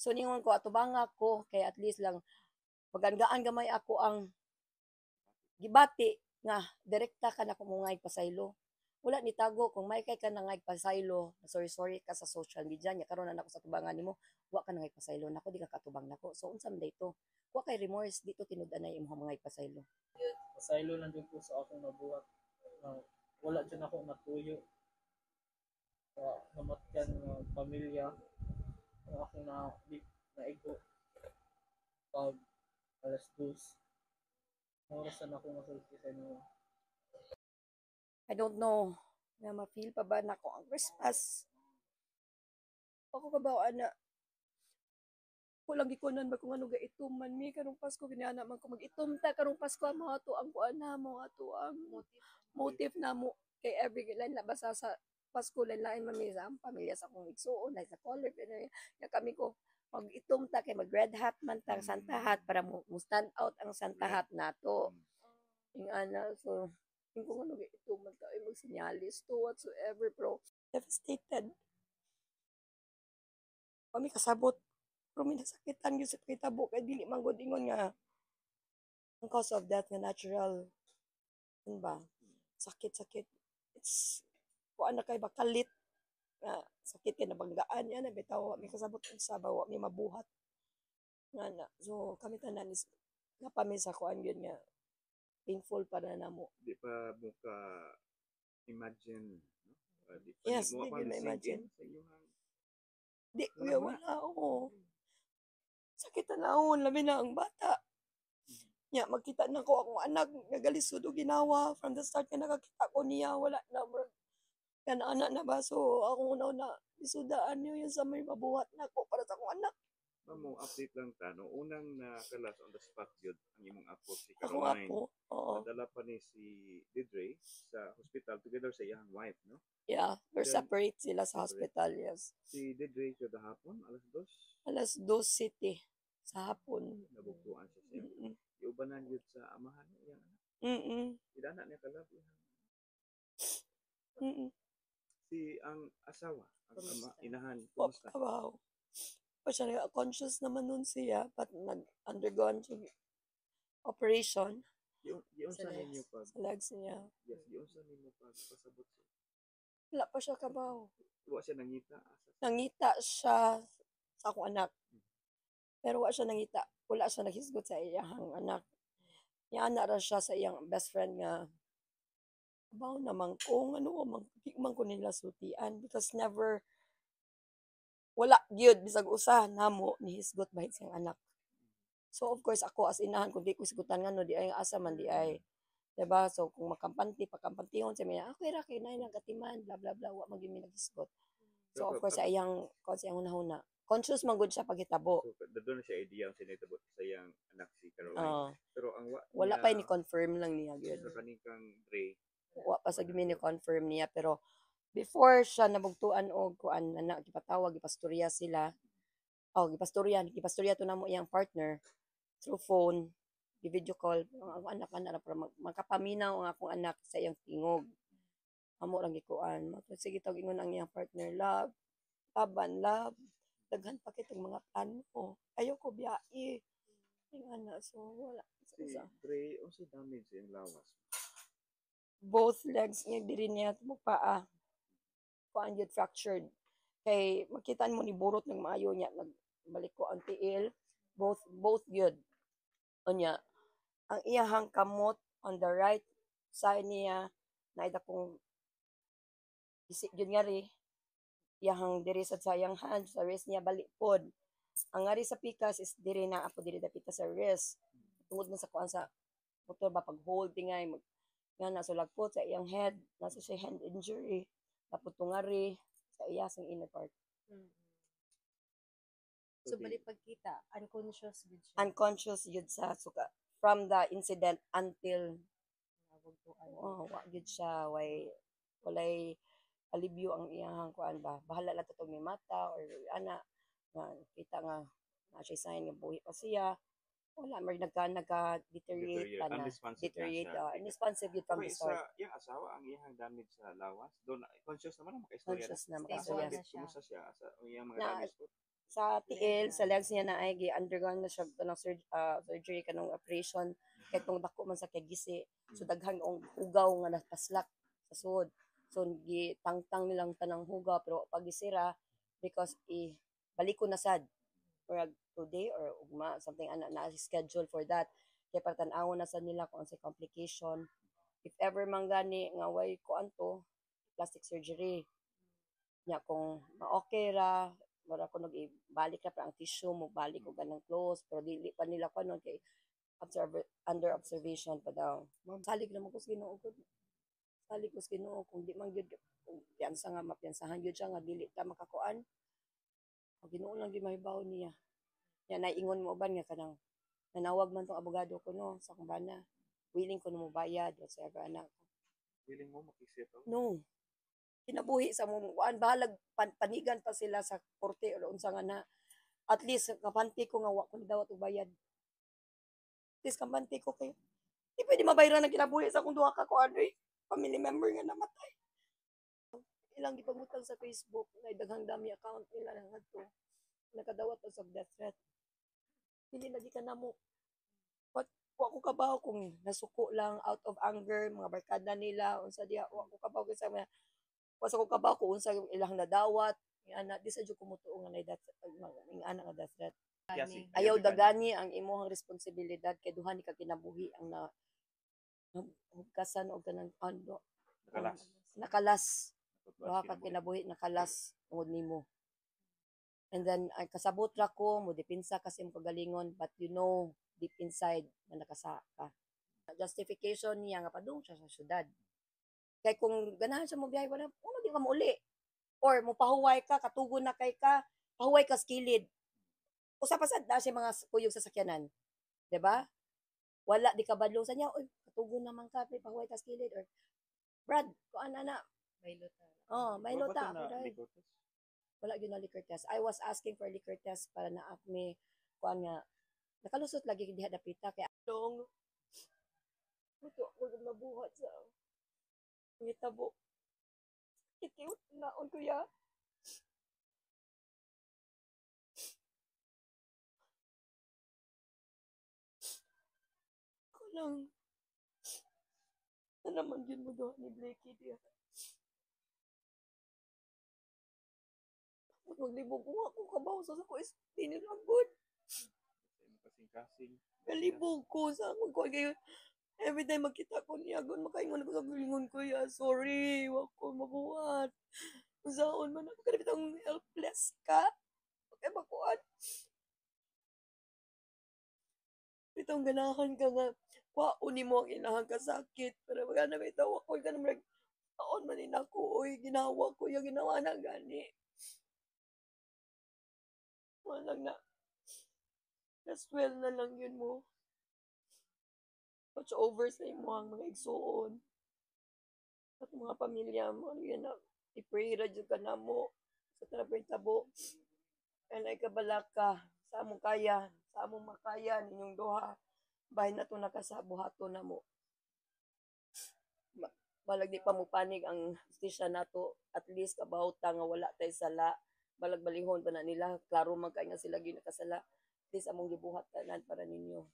So ningon ko, atubanga ko kay at least lang magaan gamay ako ang gibati nga direkta ka na kumungay pasaylo. Wala ni tago kung may kay ka na ngay pasaylo, sorry sorry ka sa social media nya karon na nako sa tubangan nimo, wa ka na ngay pasaylo nako, di ka katubang nako. So unsa man dito? Wa kay remorse dito tinud-anay imong mga pasaylo. Pasaylo lang jud ko sa akong nabuhat. Wala jud ako natuyo. Sa namatyan nga pamilya ang akong na di, naigo pag 2:00. Oras na ako masulti sa inyo. I don't know na ma-feel pa ba nako ang Christmas. Ako ka ba ana? Walang gikunan ba kung ano ga itom man mi karong Pasko, kinana man ko mag-itom ta karong Pasko, mo ato ang kuan na mo ato ang motive na mo kay every lain na basta sa Pasko, lain lain man mi sa ang pamilya sa akong igsuon like sa color, pero ya kami ko mag-itom ta kay mag red hat man ta, Santa hat, para mo stand out ang Santa hat nato. Yung ana, so yung kung ano ga itom man ta ay magsinyalis to whatsoever, bro, devastated kami kasabot, pero may nasakitan gyud sa kahitabo kay dili man gud ingon nga ang cause of death nga natural, yun ba, sakit sakit, it's kuan na kay ba, kalit nga sakit kay nabanggaan yan na bitaw, wa mi kasabot unsa ba, wa mi mabuhat nga na. So kami tanan is napami sa kuan gyud nga painful para namo. Di pa mo ka imagine, no? Di pa Yes, mo di pa gyud sink ma-imagine. in sa inyong Di kuya, Wala. Wala oo, sakit na labi na ang bata. Nya magkita na ko akong anak nga galisod og ginawa from the start nga nakakita ko niya, wala na, murag kana na ba. So akong una-una isudaan niyo yun sa may mabuhat nako para sa akong anak. Ma'am, mo update lang ta, no? Unang nakalas on the spot yun ang imong apo si Akong Caroline. Apo, oo. Nadala pa ni si Didre sa hospital together sa iyang wife, no? Yeah, we're separate sila sa separate. Hospital, yes. Si Didre kada hapon, 2:00, 2:00 city sa hapon. Nabugtuan siya siya. Giubanan yun sa amahan niya, iyang anak. Idana niya kalab iyang Si ang asawa, ang ama, Kumusta? Inahan, Wa kumusta? kabaw. Pa siya conscious naman nun siya, but nag-undergone siya operation Giunsa Sa legs. ninyo pag sa legs niya. Yes, giunsa ninyo pag pasabot siya? Wala pa siya kabaw. Wa siya nangita asa siya? Nangita siya sa akong anak. Pero wa siya nangita. Wala siya naghisgot sa iyang anak. Niana ra siya sa iyang best friend nga kabaw naman ko ano man, di man ko nila sultian because never, wala gyud bisag usa namo nihisgot bahin sa iyang anak. So of course ako as inahan, kung di ko hisgutan ngano di ay, asa man di ay, diba? So kung makampante, pakampantihon sa mga okay ra kay nay nagatiman, blah blah blah, wa man gyud mi naghisgot. So of course sa iyang kuan, sa iyang hunahuna, conscious man gud siya paghitabo. So doon na siya idea ang sinitabo sa iyang anak si Caroline. Oo. Pero ang wa Wala niya pa ni confirm lang niya gyud. Sa kaning kang Dre, Wa pa sa ni confirm niya, pero before siya nabugtuan og kuan na, gipatawag, gipastorya sila. Oh, gipastorya, gipastorya to namo iyang partner through phone, gi-video call ang akong anak ana para makapaminaw ang akong anak sa iyang tingog. Amo rang gikuan. Mao sige tawag ingon ang iyang partner, "Love, laban love, daghan pa kitang mga plano. Ayaw ko biyai." Ing ana, so wala sa Si usa. Dre, unsay damage sa iyang lawas? Both legs niya diri niya mo paa kuan gyud, fractured, kay makita mo ni burot ng maayo niya, nagbalik ko ang tiil, both both gyud. Unya ang iyahang kamot on the right side niya naay dakong isi gyud nga ri iyahang diri sa iyang hand, sa wrist niya, bali pod. Ang ngari sa pikas is diri na ako diri dapita sa wrist tungod man sa kuan sa motor ba, pag hold tingay mag nga nasa lagpot sa iyang head, nasa siya hand injury, tapos tungari sa iya sang inner part. So, bali pagkita, unconscious gud siya. Unconscious yun sa suka from the incident until Nabugtuan. Oh, wa gyud siya, way walay alibyo ang iyang kuan ba, bahala lang to may mata or ana nga kita nga na siya sign nga buhi pa siya. Wala man, nagka nagka deteriorate pa na. Unresponsive na Deteriorate, siya. Unresponsive yun from the Okay, start. sa iyang asawa, ang iyang damage sa lawas, doon conscious naman ang makaistorya. Conscious na Stable makaistorya. na siya. Kumusta siya sa ang iyang mga Na- damage po? Sa tiil, sa legs niya na ay gi-undergone na siya kanang surgery, kanang operation kay tong dako man sa kay gisi. So daghan og hugaw nga napaslak sa suod. So gitangtang nilang tanang hugaw pero pag gisira because i baliko na sad or today or ugma, something ana na schedule for that kay para tan-awon na sad nila kung unsay complication. If ever man gani nga way kuan to, plastic surgery nya. Kung ma-okay ra, mura ko nag-ibalik ra pa ang tissue mo, balik og ganang close, pero dili pa nila kuan kay under observation pa daw. Ma'am. Salig naman ko sa Ginoo gud, salig ko sa Ginoo. Kung di man gyud, kung piyansa nga mapiyansahan gyud siya nga dili ta makakuan, ang Ginoo lang gyud mahibaw niya. Ya naiingon mo uban nga kanang nanawag man tong abogado ko, no, sa akong bana, willing ko na mobayad whatsoever anak. Willing mo makisettle? No. Kinabuhi sa mong kuan, bahalag panigan pa sila sa korte or unsa nga na. At least kapanti ko nga wa ko nidawat og bayad. At least kapanti ko kay di pwede mabayran ang kinabuhi sa akong duha ka kuan eh, family member nga namatay. Ilang gipangutang sa Facebook na daghang dami account nila nga ngadto. Nakadawat og sa death threat. Dili lagi ka namo. What, wa ko kabaw kung nasuko lang out of anger mga barkada nila unsa diha. Wa ko kabaw kay sa mga, wa sa ko kabaw kung unsa yung ilang nadawat. Nga ana di sa jud ko mutuo nga nay death, nga ana nga death threat. Yasi. Ayaw dagani ang imong responsibilidad kay duha ni ka kinabuhi ang na hugkasan og kanang ano. Nakalas. Nakalas. Duha ka kinabuhi nakalas tungod nimo. And then ay kasabot ra ko mo depensa kasi imong kagalingon, but you know deep inside na nakasa ka. Justification niya nga padung siya sa syudad kay kung ganahan siya mo biyahe, wala wala di ka mouli or mopahuway ka, katugon na kay ka, pahuway ka sa kilid. Usa pa sad na siya mga kuyog sa sakyanan, di ba? Wala di ka badlong sa niya, "Oy, katugon naman ka, pre, pahuway ka sa kilid," or "Brad, kuan ana." May luta. Oh, may Wala ba lota to na ako dai. liquor test? Wala gyud na liquor test. I was asking for liquor test para na akmi kuan nga nakalusot lagi diha dapita kay dong. Buto ako gyud mabuhat sa ngitabo. Itiw naon kuya. Ko lang na naman gyud mo duha ni Blakey diha. Maglibog ko ako kabaw sa ko is tinilagod. Sa imong kasing-kasing. Kalibog ko sa akong kuwan kayo. Every time magkita ko niya, gun makaingon ako sa galingon ko, ya, sorry, wa ko mabuhat. Unsaon man ako, kada bitang helpless ka. Okay, makuan. Bitong ganahan ka nga, kwaon nimo ang ilahang kasakit. Pero wala na bitaw ako, ka naman, taon man ni nako, oy, ginawa ko, ya, ginawa na gani. Wala na. Naswell na lang yun mo. Watch over sa imo ang mga igsuon. At mga pamilya mo, ano yun na, i-pray ra jud ka namo sa tanang tabo. And ay kabalaka sa among kaya, sa among makaya ninyong duha. Bahin na to nakasabuhato na mo. Balag di pa mo panig ang justisya nato, at least kabaw ta nga wala tay sala. Balag balihon pa na nila, klaro man kay nga sila gyud nakasala. At least among gibuhat tanan para ninyo.